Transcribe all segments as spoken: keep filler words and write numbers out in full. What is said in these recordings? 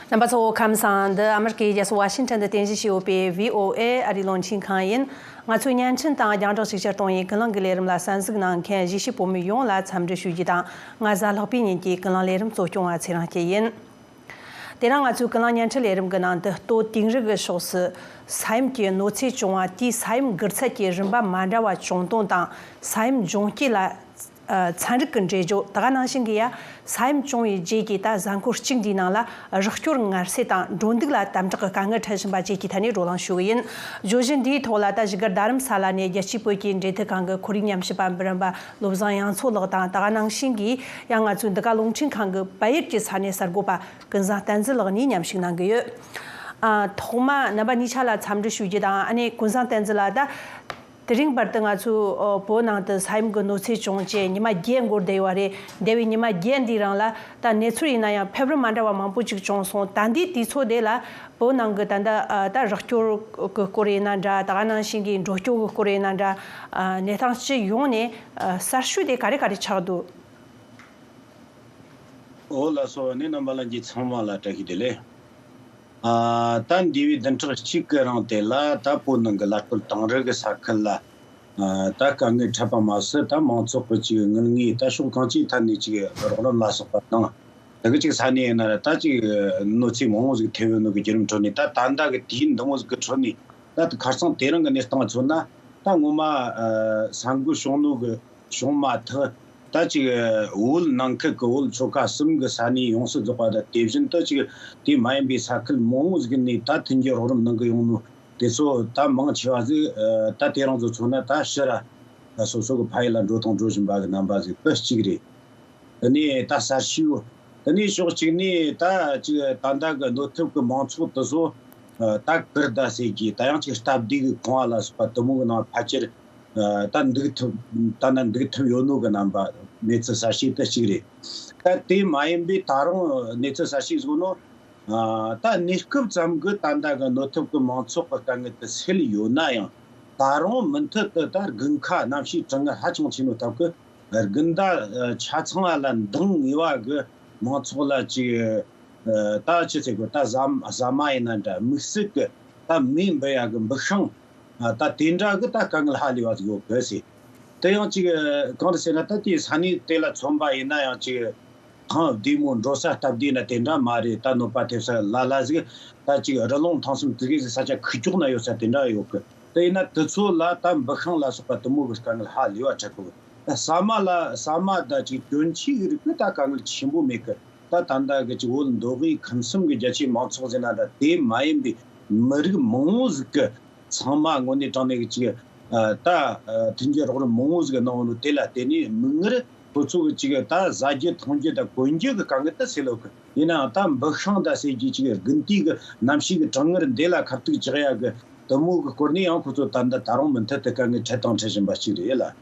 རྣམ་པ་ཚོ་ཁམས་བཟང་། འདི་ཨ་མི་རི་ཀའི་རྒྱལ་ས་ཝ་ཤིང་ཊོན་དུ་རྟེན་གཞི་བྱས་ཡོད་པའི་བྷི་ཨོ་ཨེ་ཨ་རིའི་རླུང་འཕྲིན་ཁང་ཡིན། ང་ཚོའི་བརྙན་འཕྲིན་དང་རྒྱང་བསྒྲགས་ཤུགས་ཆེར་གཏོང་བའི་ཀུན་གླེང་གི་ལས་རིམ་ལ་གསན་གཟིགས་གནང་མཁན་གཞིས་བྱེས་བོད་མི་ཡོངས་ལ་འཚམས་འདྲི་ཞུ་རྒྱུ་དང་། ང་གཟའ་ལྷག་པའི་ཉིན་གྱི་ཀུན་གླེང་ལས་རིམ་གཙོ་སྐྱོང་བ་ཚེ་རིང་སྐྱིད་ཡིན། དེ་རིང་ང་ཚོའི་ཀུན་གླེང་བརྙན་འཕྲིན་ལས་རིམ་གྱི་ནང་དུ། ལྟོ་དིང་རི་གི་ཕྱོགས་སུ་ས་ཡོམ་གྱི་གནོད་འཚེ་བྱུང་བ་དེའི་ས་ཡོམ་འགུལ་ཚད་ཀྱི་རིམ་པ་མ་འདྲ་བ་བྱུང་དོན་དང་། ས་ཡོམ་འབྱུང་རྐྱེན་ལ་ཨ་ཚན་རིག་གི་འགྲེལ་བརྗོད། ད་ག་ནང་བཞིན་གྱི་ཡ་ས་ཡོམ་བྱུང་བའི་རྗེས་ཀྱི་ད་གཟའ་འཁོར་གཅིག་འདིའི་ནང་ལ་རོགས་སྐྱོར་ངལ་གསོ་དང་འགྲོ་འདུག་ལ་དམ་དྲག་གི་དཀའ་ངལ་འཕྲད་བཞིན་པ་བཅས་ཀྱི་ཐད་ནས་བགྲོ་གླེང་ཞུ་གི་ཡིན། བརྗོད་གཞི་འདིའི་ཐོག་ལ་ད་བཞུགས་སྒར་རྡ་རམ་ས་ལ་ནས་རྒྱལ་སྤྱིའི་བོད་ཀྱི་འབྲེལ་མཐུད་ཁང་གི་ཁོར་ཡུག་ཉམས་ཞིབ་པ་འབུམ་རམས་པ་བློ་བཟང་དབྱངས་མཚོ་ལགས་དང་། ད་ག་ནང་བཞིན་གྱི་ཡང་ང་ཚོའི་འདི་ག་རླུང་འཕྲིན་ཁང་གི་བལ་ཡུལ་གྱི་ས་གནས་གསར་འགོད་པ་ཀུན་བཟང་བསྟན་འཛིན་ལགས་གཉིས་མཉམ་ཞུགས་གནང་གི་ཡོད། ཨ། ཐོག་མ་རྣམ་པ་གཉིས་ཆ་ལ་འཚམས་འདྲི་ཞུ་རྒྱུ་དང་། ཨ་ནི་ཀུན་བཟང་བསྟན་འཛིན་ལགས། ད་དེ་རིང་བར་དུ་ང་ཚོའི་ཨ་བོད་ནང་དུ་ས་ཡོམ་གྱི་གནོད་འཚེ་བྱུང་རྗེས་ཉི་མ་བརྒྱད་འགོར་བསྡད་ཡོད་རེད། འདས་པའི་ཉི་མ་བརྒྱད་འདིའི་རིང་ལ་ད་གནས་ཚུལ་ཡིན་ན་ཡང་ཕེབས་རིམ་མ་འདྲ་བ་མང་པོ་ཅིག་བྱུང་སོང་། ད་ལྟའི་དུས་ཚོད་དེ་ལ་བོད་ནང་གི་ད་ལྟ་ཨ་ད་རོགས་སྐྱོར་གྱི་སྐོར་ཡིན་ན་འདྲ། ད་ག་ནང་བཞིན་གྱི་འགྲོ་སྐྱོད་ཀྱི་སྐོར་ཡིན་ན་འདྲ། ཨ་གནས་སྟངས་སྤྱི་ཡོངས་ནས་ཨ་གསར་ཤོས་དེ་ག་རེ་ག་རེ་ཆགས་འདུག་འོ་ལགས་སོ། ཨ་ནི་རྣམ་པ་ལྷན་རྒྱས་ཚང་མ་ལ་བཀྲ་ཤིས་བདེ་ལེགས། ཨ་ད་འདས་པའི་བདུན་ཕྲག་གཅིག་གི་རིང་དེ་ལ་ད་བོད་ནང་གི་ལ་སྟོད་དིང་རི་གི་ས་ཁུལ་ལ་ཨ་ད་དཀའ་ངལ་འཕྲད་པ་མ་ཟད། ད་མང་ཚོགས་ཀྱི་ཅིག་དངུལ་དངོས་ད་ཕྱོགས་གང་ཅིའི་ཐད་ནས་ཅིག་རོགས་རམ་ལ་སོགས་པ་དང་། དེ་གི་ཅིག་ས་གནས་ཡིན་ན་ར་ད་ཅིག་གནོད་འཚེ་མང་བོ་ཟིག་ཐེབས་ཡོད་ནོ་གི་བརྒྱུད་རིམ་ཁྲོད་ནས། ད་ད་ལྟ་གི་དུས་འདི་མོ་ཟིག་གི་ཁྲོད་ནས་ད་ཁ་སང་དེ་རིང་གི་གནས་སྟངས་མཚོན་ན། ད་ངོ་མ་ཨ་ས་འགུལ་བྱུང་ནོ་གི་བྱུང་མ་ཐག་ད་ཅིག་བོད་ནང་ཁུལ་གྱི་བོད་ཆོལ་ཁ་གསུམ་གྱི་ས་གནས་ཡོངས་སུ་རྫོགས་པ་དང་། དེ་བཞིན་དུ་ཅིག་དེ་མ་ཡིན་པའི་ས་ཁུལ་མང་བོ་ཟིག་ནས་ད་མཐུན་རྐྱེན་རོགས་རམ་གནང་གི་ཡོང་ནོ་དེ་ཚོ་ད་མང་ཆེ་བ་ཟིག་ཨ་ད་དེ་རིང་ཚོ་མཚོན་ན་ད་ཕྱིར་ར་སོ་སོ་གི་ཕ་ཡུལ་ལ་འགྲོ་དང་འགྲོ་བཞིན་པ་གི་རྣམ་པ་ཟིག་དེ་གཅིག་རེད། དེ་ནས་ད་གསར་ཤོས། དེ་ནས་ཕྱོགས་གཅིག་ནས་ད་ཅིག་ད་ལྟ་གི་གནོད་ཐེབས་གི་མང་ཚོགས་དེ་ཚོ་ཨ་ད་ཀིར་ད་ཟེར་གྱི་ད་ཡང་ཅིག་སྟབས་བདེ་གི་ཁང་བ་ལ་སོགས་པ་དེ་མོ་གི་ནང་ཕལ་ཆེར་ཨ་ད་འདུག་ཐུབ། ད་ན་འདུག་ཐུབ་ཡོད་ནོ་གི་རྣམ་པ་གནས་ཚུལ་གསར་ཤོས་དེ་གཅིག་རེད། ད་དེ་མ་ཡིན་པའི་ད་རུང་གནས་ཚུལ་གསར་ཤོས་བཟོ་ནོ། ཨ་ད་གནས་སྐབས་ཙམ་གི་ད་ལྟ་གི་གནོད་ཐེབས་གི་མང་ཚོགས་གི་དཀའ་ངལ་དེ་སེལ་ཡོད་ན་ཡང་། ད་རུང་མུ་མཐུད་དུ་ད་དགུན་ཁ་གནམ་གཤིས་གྲང་ངར་ཧ་ཅང་ཆེ་ནོ་སྟབས་གི་དགུན་ཟླ་ཆ་ཚང་བ་ལ་འདང་ངེས་པ་གི་མང་ཚོགས་ལ་ཅིག་ད་ཅི་ཟེར་དགོས། ད་ཟ་ཟ་མ་ཡིན་ན་འདྲ། དམིགས་བསལ་གི་ད་མེ་འབུད་ཡ་གི་འབུད་ཤིང་ད་དེ་འདྲ་གི་ད་དཀའ་ངལ་ཧ་ལས་པ་ཟིག་ཡོད་གི་ཟེར། དེ་ཡང་ཅིག་གང་རེད་ཟེར་ན། ད་དེའི་ས་གནས་དེ་ལ་མཚོན་པ་ཡིན་ན་ཡང་ཅིག་ཐང་བདེ་མོ་འགྲོ་ས་སྟབས་བདེ་ན་དེ་འདྲ་མ་རེད། ད་གནོད་པ་ཐེབས་ས་ལ་ལ་ཟིག་ད་ཅིག་རི་ལུང་ཐང་གསུམ་དེ་གའི་ཟིག་ས་ཆ་ཁུག་ཀྱོག་ན་ཡོད་ས་དེ་འདྲ་ཡོད་གི། དེ་ཡིན་ན་དེ་ཚོ་ལ་ད་འབུད་ཤིང་ལ་སོགས་པ་དེ་མོ་གི་དཀའ་ངལ་ཧ་ལས་པ་འཕྲད་གི། ད་ཟ་མ་ལ་ཟ་མ་ད་ཅིག་གྱོན་ཆས་གི་རིགས་གི་ད་དཀའ་ངལ་ཆེན་པོ་མེད་གི། ད་ད་ལྟ་གི་ཅིག་བོད་མདོ་དབུས་ཁམས་གསུམ་གི་རྒྱ་ཆེའི་མང་ཚོགས་ཟེར་ན་འདྲ། དེ་མ་ཡིན་པའི་མི་རིགས་མང་བོ་ཟིག་གི་ཚང་མ་དངོས་གནས་དྲང་གནས་ཀྱི་ཅིག་ཨ་ད་ཨ་མཐུན་རྐྱེན་རོགས་རམ་མང་བོ་ཟིག་གནང་ནོ་དེ་ལ་བརྟེན་ནས། མིག་སྔར་ཁོ་ཚོ་གི་ཅིག་ད་ཟ་རྒྱུ་འཐུང་རྒྱུ་དང་གོན་རྒྱུ་གི་དཀའ་ངལ་ད་སེལ་ཡོད་གི། ཡིན་ནའང་ད་འབུད་ཤིང་ད་ཟེར་རྒྱུ་ཅིག་དགུན་དུས་གི་གནམ་གཤིས་གི་གྲང་ངར་འདི་ལ་ཁ་ཐུག་རྒྱག་ཡ་གི་དེ་མོ་གི་སྐོར་ནས་ཡང་ཁོ་ཚོ་ད་ལྟ་ད་རུང་མུ་མཐུད་དུ་དཀའ་ངལ་འཕྲད་དང་འཕྲད་བཞིན་པ་ཅིག་རེད་ལ།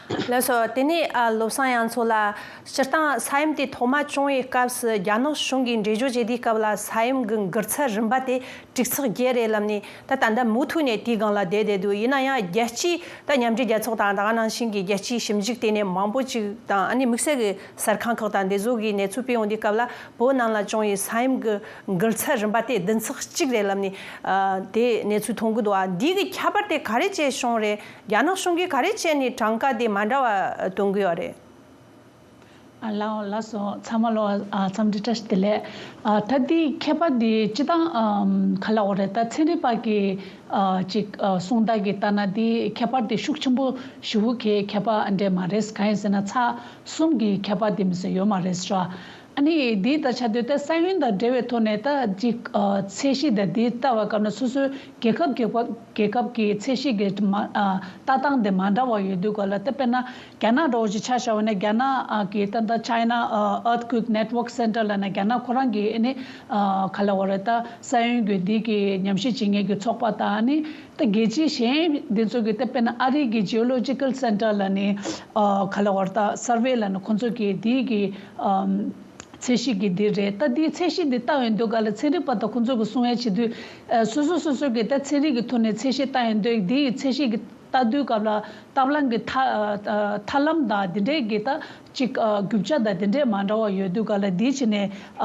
ལགས་སོ། དེ་ནས་ཨ་བློ་བཟང་དབྱངས་མཚོ་ལགས། སྤྱིར་བཏང་ས་ཡོམ་དེ་ཐོག་མ་བྱུང་བའི་སྐབས་སུ་རྒྱ་ནག་གཞུང་གིས་འགྲེལ་བརྗོད་བྱེད་དུས་སྐབས་ལ་ས་ཡོམ་གྱི་འགུལ་ཚད་རིམ་པ་དེ་དྲུག་ཚེག་བརྒྱད་རེད་ལབ་ནས། ད་ད་ལྟ་མུ་མཐུད་ནས་དེའི་སྒང་ལ་བསྡད་བསྡད་འདུག། ཡིན་ན་ཡང་རྒྱལ་སྤྱིའི་ད་མཉམ་འབྲེལ་རྒྱལ་ཚོགས་དང་། ད་ག་ནང་བཞིན་གྱི་རྒྱལ་སྤྱིའི་ཞིབ་འཇུག་ལྟེ་གནས་མང་པོ་ཅིག་དང་། ཨ་ནི་དམིགས་བསལ་གྱི་གསར་ཁང་ཁག་དང་དེ་ཚོ་གིས་གནས་ཚུལ་སྤེལ་ཡོང་དུས་སྐབས་ལ། བོད་ནང་ལ་བྱུང་བའི་ས་ཡོམ་གྱི་འགུལ་ཚད་རིམ་པ་དེ་བདུན་ཚེག་གཅིག་རེད་ལབ་ནས་ཨ་དེ་གནས་ཚུལ་ཐོན་གྱི་འདུག། ཨ་འདི་གི་ཁྱད་པར་དེ་ག་རེ་བྱས་བྱུང་རེད། རྒྱ་ནག་གཞུང་གིས་ག་རེ་བྱས་ནས་གྲངས་ཀ་དེ་མ་འདྲ་བ་སྟོན་གྱི་ཡོད་རེད། ཨ་ལགས་ལགས་སོ། ཚང་མ་ལོ་ཨ་འཚམས་འདྲི་བཀྲ་ཤིས་བདེ་ལེགས། ཨ་ད་འདི་ཁྱད་པར་འདི་སྤྱིར་བཏང་ཨམ་ག་ལབ་དགོས་རེད། ད་ཚན་རིག་པ་གི་ཨ་ཅིག་ཨ་གསུང་སྟངས་ཀྱི་ལྟར་ན་འདི་ཁྱད་པར་འདི་ཤུགས་ཆེན་པོ་ཞེ་པོ་གི་ཁྱད་པར་འདྲ་མ་རེད། གང་ཡིན་ཟེར་ན་ཚེག་གསུམ་གྱི་ཁྱད་པར་འདི་མི་སྲིད་ཡོད་མ་རེད་ཟེར་བ། ཨ་ནི་འདི་ལྟ་ཆ་དུས་ད་ས་ཡོམ་དང་འབྲེལ་བའི་ཐོག་ནས་ད་ཅིག་ཨ་ཚད་གཞི་དང་འདི་ལྟ་བ་སྐབས་ན་སོ་སོའི་རྒྱལ་ཁབ་རྒྱལ་ཁབ་རྒྱལ་ཁབ་ཀྱི་ཚད་གཞི་གི་མ་ཨ་ལྟ་སྟངས་དེ་མ་འདྲ་བ་ཡོད་དུས་ག་ལ། ད་དཔེར་ན་རྒྱ་ནག་འདྲ་བོ་ཞིག་ཆ་བཞག་པ་ན། རྒྱ་ནག་ཨ་གི་ད་ལྟ་China ཨ་Earthquake Network Center ལབ་ན་རྒྱ་ནག་ཁོ་རང་གི་ཨ་ནི་ཨ་ག་ལབ་དགོས་རེད། ད་ས་ཡོམ་གྱི་འདི་གི་ཉམས་ཞིབ་བྱེད་མཁན་གྱི་ཚོགས་པ་དང་། ཨ་ནི་ད་རྒྱལ་སྤྱི་གཞན་འདི་ཚོ་གི་ད་དཔེར་ན་ཨ་རི་གི་Geological Center ལབ་ནི་ཨ་ག་ལབ་དགོས་རེད། ད་Survey ལབ་ན་ཁོ་ཚོ་གི་འདི་གི་ཨམ་ཚད་གཞི་གི་འདི་རེད། ད་འདིའི་ཚད་གཞི་འདི་བལྟ་ཡོང་དུས་ག་ལ་ཚན་རིག་པ་དང་ཁོ་ཚོ་གི་གསུང་ཡ་བྱེད་དུས་ཨ་སོ་སོ་སོ་སོ་གི་ད་ཚན་རིག་གི་ཐོག་ནས་ཚད་གཞི་བལྟ་ཡོང་དུས་འདིའི་ཚད་གཞི་གི་ ལྟ་དུས་སྐབས་ལ་ཐབས་ལམ་གྱི་ཐ་ཨ་ཐབས་ལམ་དང་དེ་འདྲས་ཀྱི་ད་ཅིག་ཨ་རྒྱུ་ཆ་དང་དེ་འདྲས་མ་འདྲ་བ་ཡོད་དུས་སྐབས་ལ་འདི་བྱས་ནས་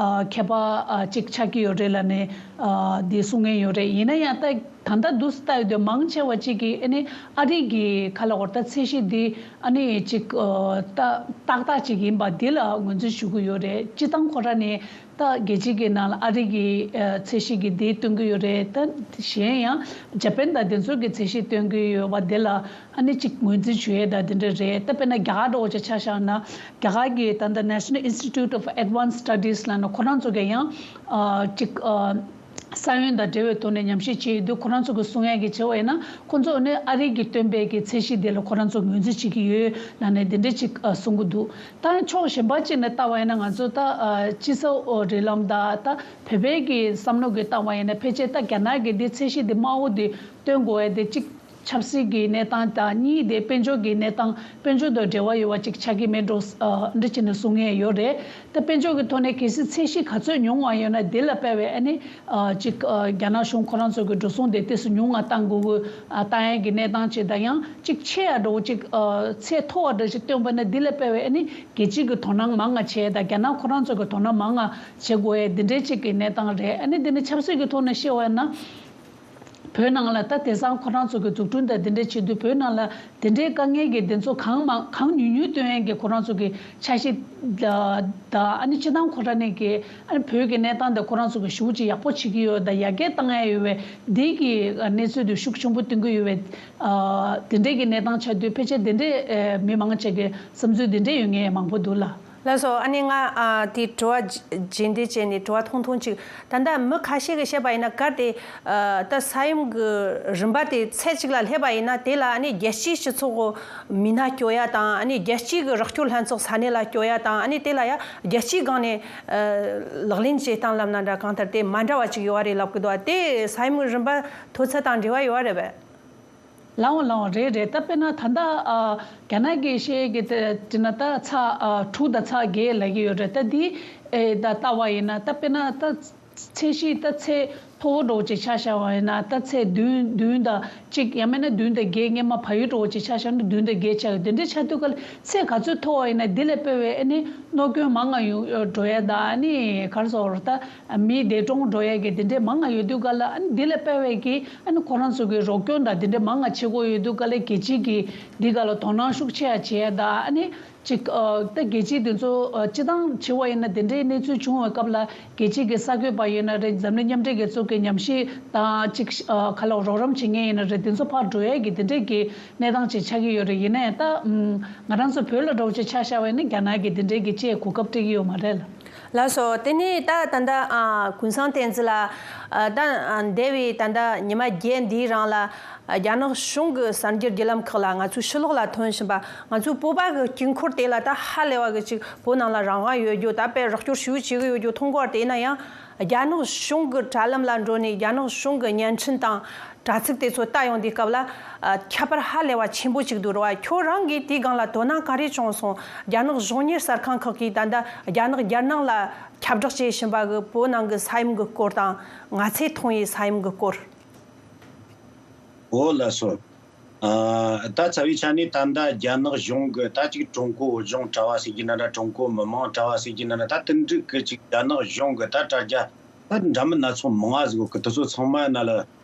ཨ་ཁྱད་པར་ཨ་ཅིག་ཆགས་ཀྱི་ཡོད་རེད་ལབ་ནས་ཨ་འདི་གསུང་མཁན་ཡོད་རེད། ཡིན་ན་ཡང་ད་ད་ལྟ་འདུག་སེ་ལྟ་ཡོད་དུས་མང་ཆེ་བ་ཅིག་གིས་ཨ་ནི་ཨ་རི་གི་ཁ་ལ་འོར་ད་ཚད་གཞི་འདི་ཨ་ནི་ཅིག་ཨ་ད་ཏག་ཏག་ཅིག་ཡིན་པ་འདི་ལ་ངོས་འཛིན་ཞུ་གི་ཡོད་རེད། སྤྱིར་བཏང་ཁོ་རང་ནས། ད་རྒྱལ་སྤྱི་གི་ནང་ལ་ཨ་རི་གི་ཨ་ཚད་གཞི་གི་དེ་སྟོན་གྱི་ཡོད་རེད། ད་གཞན་ཡང་ཇ་པན་དང་དེ་ཚོ་གི་ཚད་གཞི་སྟོན་གྱི་ཡོད་པ་དེ་ལ་ཨ་ནི་གཅིག་ངོས་འཛིན་ཞུ་ཡས་དང་དེ་འདྲ་རེད། ད་དཔེར་ན་རྒྱ་གར་འདྲ་བོ་ཅིག་ཆ་བཞག་ན་རྒྱ་གར་གི་ད་ལྟ་National Institute of Advanced Studies ལབ་ན་ཁོ་རང་ཚོ་གི་ཡང་ཨ་གཅིག་ཨ་ས་ཡོམ་དང་འབྲེལ་བའི་ཐོག་ནས་ཉམས་ཞིབ་བྱས་ཡོད་དུས་ཁོ་རང་ཚོ་གི་གསུང་ཡས་ཀྱི་བྱས་པ་ཡིན་ན་ཁོ་ཚོ་ནི་ཨ་རི་གི་སྟོན་པའི་གི་ཚད་གཞི་དེ་ལ་ཁོ་རང་ཚོ་ངོས་འཛིན་བྱེད་ཀྱི་ཡོད་ལབ་ནས་དེ་འདྲ་ཅིག་ཨ་གསུང་གི་འདུག་ད་ཕྱོགས་གཞན་པ་ཅིག་ནས་ལྟ་བ་ཡིན་ན་ང་ཚོ་ད་ཨ་སྤྱི་ཚོགས་རིགས་ལམ་དང་ད་བོད་པའི་གི་བསམ་བློ་གི་ལྟ་བ་ཡིན་ན་ཕལ་ཆེར་ད་རྒྱ་ནག་གི་འདི་ཚད་གཞི་འདི་དམའ་བོ་འདི་སྟོན་དགོས་ཡ་དེ་གཅིག་ཆབ་སྲིད་ཀྱི་གནས་སྟངས་དང་གཉིས་དེ་དཔལ་འབྱོར་གྱི་གནས་སྟངས་དཔལ་འབྱོར་དང་འབྲེལ་བ་ཡོད་པ་ཅིག་ཆགས་ཀྱི་མེད་འགྲོ་ཨ་འདྲ་བྱས་ནས་གསུང་མཁན་ཡོད་རེད། ད་དཔལ་འབྱོར་གྱི་ཐོག་ནས་གལ་སྲིད་ཚད་གཞི་ག་ཚོད་ཉུང་བ་ཡོད་ན་དེ་ལ་དཔག་པའི་ཨ་ནི་ཨ་ཅིག་ཨ་རྒྱ་ནག་གཞུང་ཁོ་རང་ཚོ་གི་འགྲོ་སོང་དེ་ཏོག་ཙམ་ཉུང་བ་བཏང་དགོས་དགོས་ཨ་བཏང་ཡ་གི་གནས་སྟངས་ཅིག་དང་ཡང་ཅིག་ཆེ་ཡ་འདྲ་བོ་ཅིག་ཨ་ཚད་མཐོ་བ་འདྲ་ཞིག་བཏོན་པ་ན་འདི་ལ་དཔག་པའི་ཨ་ནི་རྒྱལ་སྤྱི་གི་དོ་སྣང་མང་ང་བྱས་དང་རྒྱ་ནག་ཁོ་རང་ཚོ་གི་དོ་སྣང་མང་ང་བྱེད་དགོས་ཡ་འདི་འདྲའི་ཅིག་གི་གནས་སྟངས་རེད། ཨ་ནི་འདི་ནི་ཆབ་སྲིད་ཀྱི་ཐོག་ནས་བཤད་པ་ཡིན་ན། བོད་ནང་ལ་ད་དེང་སང་ཁོ་རང་ཚོ་གི་འཛུགས་སྐྲུན་དང་དེ་འདྲ་བྱེད་དུས་བོད་ནང་ལ་དེ་འདྲའི་དཀའ་ངལ་གྱི་དེ་ཚོ་གང་མང་གང་ཉུང་ཉུང་སྟོན་ཡས་ཀྱི་ཁོ་རང་ཚོ་གི་འཆར་གཞི་དང་ཨ་ནི་སྤྱི་བཏང་ཁོ་རང་ནས་ཀྱི་ཨ་ནི་བོད་ཀྱི་གནས་སྟངས་དེ་ཁོ་རང་ཚོ་གི་ཞེ་པོ་ཅིག་ཡག་པོ་བྱེད་ཀྱི་ཡོད་དང་ཡར་རྒྱས་བཏང་ཡས་ཡོད་པའི་དེ་གི་གནས་ཚུལ་དེ་ཤུགས་ཆེན་པོ་སྟོན་གྱི་ཡོད་པའི་དེ་འདྲའི་གི་གནས་སྟངས་ཆགས་དུས་ཕལ་ཆེར་དེ་འདྲའི་མི་མང་ཆེ་གི་བསམ་ཚུལ་དེ་འདྲའི་ཡོད་མཁན་མང་པོ་འདུག་ལ། ལགས་སོ། ཨ་ནི་ང་ཨ་དེའི་དྲི་བ་རྗེས་འདེད་བྱས་ནས་དྲི་བ་ཐུང་ཐུང་ཅིག་ད་ལྟ་མི་ཁ་ཤས་ཀྱིས་བཤད་པ་ཡིན་ན་གལ་ཏེ་ཨ་ད་ས་ཡོམ་གྱི་རིམ་པ་དེ་ཚད་གཅིག་ལ་སླེབས་པ་ཡིན་ན་དེ་ལ་ཨ་ནི་རྒྱལ་སྤྱིའི་སྤྱི་ཚོགས་མི་སྣ་སྐྱོད་ཡ་དང་ཨ་ནི་རྒྱལ་སྤྱིའི་གི་རོགས་སྐྱོར་ལྷན་ཚོགས་ས་གནས་ལ་སྐྱོད་ཡ་དང་ཨ་ནི་དེ་ལ་ཡ་རྒྱལ་སྤྱིའི་སྒང་ནས་ཨ་ལག་ལེན་བྱེད་སྟངས་ལབ་ན་འདྲ་གང་ལྟར་དེ་མ་འདྲ་བ་ཅིག་ཡོད་རེད་ལབ་ཀྱི་འདུག་དེ་ས་ཡོམ་གྱི་རིམ་པ་མཐོ་ཚད་དང་འབྲེལ་བ་ཡོད་རེད་པས། ལའོ་ལའོ་རེད་རེད། ད་དཔེར་ན་ད་ལྟ་ཨ་རྒྱ་ནག་གི་བཤད་ཀྱི་དེ་དེ་ན་ད་ཚ་ཨ་དྲུག་དང་ཚ་བརྒྱད་ལབ་ཀྱི་ཡོད་རེད། ད་འདི་ཨེ་ད་ལྟ་བ་ཡིན་ན་ད་དཔེར་ན་ད་ཚད་གཞི་ད་ཚད་མཐོ་བོ་འདྲ་བོ་ཅིག་ཆ་བཞག་པ་ཡིན་ན་ད་ཚད་བདུན་བདུན་དང་གཅིག་ཡང་མིན་ན་བདུན་དང་བརྒྱད་སྔོན་མ་བལ་ཡུལ་འདྲ་བོ་ཅིག་ཆ་བཞག་ན་བདུན་དང་བརྒྱད་ཆགས་ཡོད། དེ་འདྲའི་ཆགས་དུས་ག་ལ་ཚད་ག་ཚོད་མཐོ་བ་ཡིན་ན་འདི་ལས་དཔེ་བའི་ཨ་ནི་གནོད་སྐྱོན་མང་ང་ཡོང་འགྲོ་ཡ་ད་ཨ་ནི་ག་རེ་ཟེར་ད། མི་འདས་གྲོངས་འགྲོ་ཡས་ཀྱི་དེ་འདྲས་མང་ང་ཡོད་དུས་ག་ལ་ཨ་ནི་འདི་ལས་དཔེ་བའི་གི་ཨ་ནི་ཁོ་རང་ཚོ་གི་རོགས་སྐྱོར་དང་དེ་འདྲས་མང་ང་བྱེད་དགོས་ཡོད་དུས་ག་ལ་རྒྱལ་སྤྱི་གི་འདི་ག་ལ་དོ་སྣང་ཤུགས་ཆེ་ཡ་བྱེད་ཡ་ད་ཨ་ནི་ཅིག་ཨ་ད་རྒྱལ་སྤྱི་དེ་ཚོ་ཨ་སྤྱི་བཏང་བྱེད་པ་ཡིན་ན་དེ་འདྲའི་གནས་ཚུལ་བྱུང་བའི་སྐབས་ལ་རྒྱལ་སྤྱི་གི་གསར་འགོད་པ་ཡིན་ན་རེད། འཛམ་གླིང་མཉམ་འབྲེལ་རྒྱལ་ཚོགས་ཀྱི་ཉམས་ཞིབ་དང་ཅིག་ཨ་ག་ལ་རོགས་རམ་བྱེད་མཁན་ཡིན་ན་རེད། དེ་ཚོ་ཕར་འགྲོ་ཡས་ཀྱི་དེ་འདྲས་ཀྱི་གནས་སྟངས་ཅིག་ཆགས་ཀྱི་ཡོད་རེད། ཡིན་ནའི་ད་ང་རང་ཚོ་བོད་ལ་འདྲ་བོ་ཅིག་ཆ་བཞག་པ་ཡིན་ན་རྒྱ་ནག་གི་དེ་འདྲས་ཀྱི་ཅིག་གོ་སྐབས་སྤྲད་ཀྱི་ཡོད་མ་རེད་ལ། ལགས་སོ། དེ་ནས་ད་ད་ལྟ་ཨ་ཀུན་བཟང་བསྟན་འཛིན་ལགས་ཨ་ད་ཨ་འདས་པའི་ད་ལྟ་ཉི་མ་བརྒྱད་འདིའི་རིང་ལ་ཨ་རྒྱ་ནག་གཞུང་གི་གསར་འགྱུར་བརྒྱུད་ལམ་ཁག་ལ་ང་ཚོའི་ཕྱི་ལོགས་ལ་ཐོན་བཞིན་པ་ང་ཚོའི་བོད་པ་གི་དཀྱིལ་འཁོར་དེ་ལ་ད་ཧ་ལས་པ་གི་ཅིག་བོད་ནང་ལ་རང་དབང་ཡོད་རྒྱུ་ད་དཔེ་རོགས་སྐྱོར་ཞེ་པོ་བྱེད་གི་ཡོད་རྒྱུ་མཐོང་གི་ཡོད་རེད། དེ་ཡིན་ན་ཡང་རྒྱ་ནག་གཞུང་གི་དྲ་ལམ་ལ་འགྲོ་ནས་རྒྱ་ནག་གཞུང་གི་བརྙན་འཕྲིན་དང་། དྲ་ཚིགས་དེ་ཚོ་ལྟ་ཡོང་དུས་སྐབས་ལ་ཨ་ཁྱད་པར་ཧ་ལས་པ་ཆེན་པོ་ཅིག་འདུག་རེད་བ། ཁྱོད་རང་གིས་དེའི་སྒང་ལ་དོ་སྣང་ག་རེ་བྱུང་སོང་། རྒྱ་ནག་གཞུང་གཉེར་གསར་ཁང་ཁག་གིས་ད་ལྟ་རྒྱ་ནག་རྒྱལ་ནང་ལ་ཁྱབ་བསྒྲགས་བྱེད་བཞིན་པ་གི་བོད་ནང་གི་ས་ཡོམ་གི་སྐོར་དང་། ང་ཚོས་མཐོང་བའི་ས་ཡོམ་གི་སྐོར། འོ་ལགས་སོ། ཨ་ད་རྩ་བའི་ཆ་ནས་ད་ལྟ་རྒྱ་ནག་གཞུང་གི་ད་ཅིག་ཀྲུང་གོ་གཞུང་དྲ་བ་ཟེར་གྱི་ན་འདྲ། ཀྲུང་གོ་མི་དམངས་དྲ་བ་ཟེར་གྱི་ན་འདྲ། ད་དེ་འདྲ་གི་ཅིག་རྒྱ་ནག་གཞུང་གི་ད་དྲ་རྒྱ་ད་འདྲ་མིན་སྣ་ཚོགས་མང་ང་ཟིག་གི་དེ་ཚོ་ཚང་མ་ན་ལ།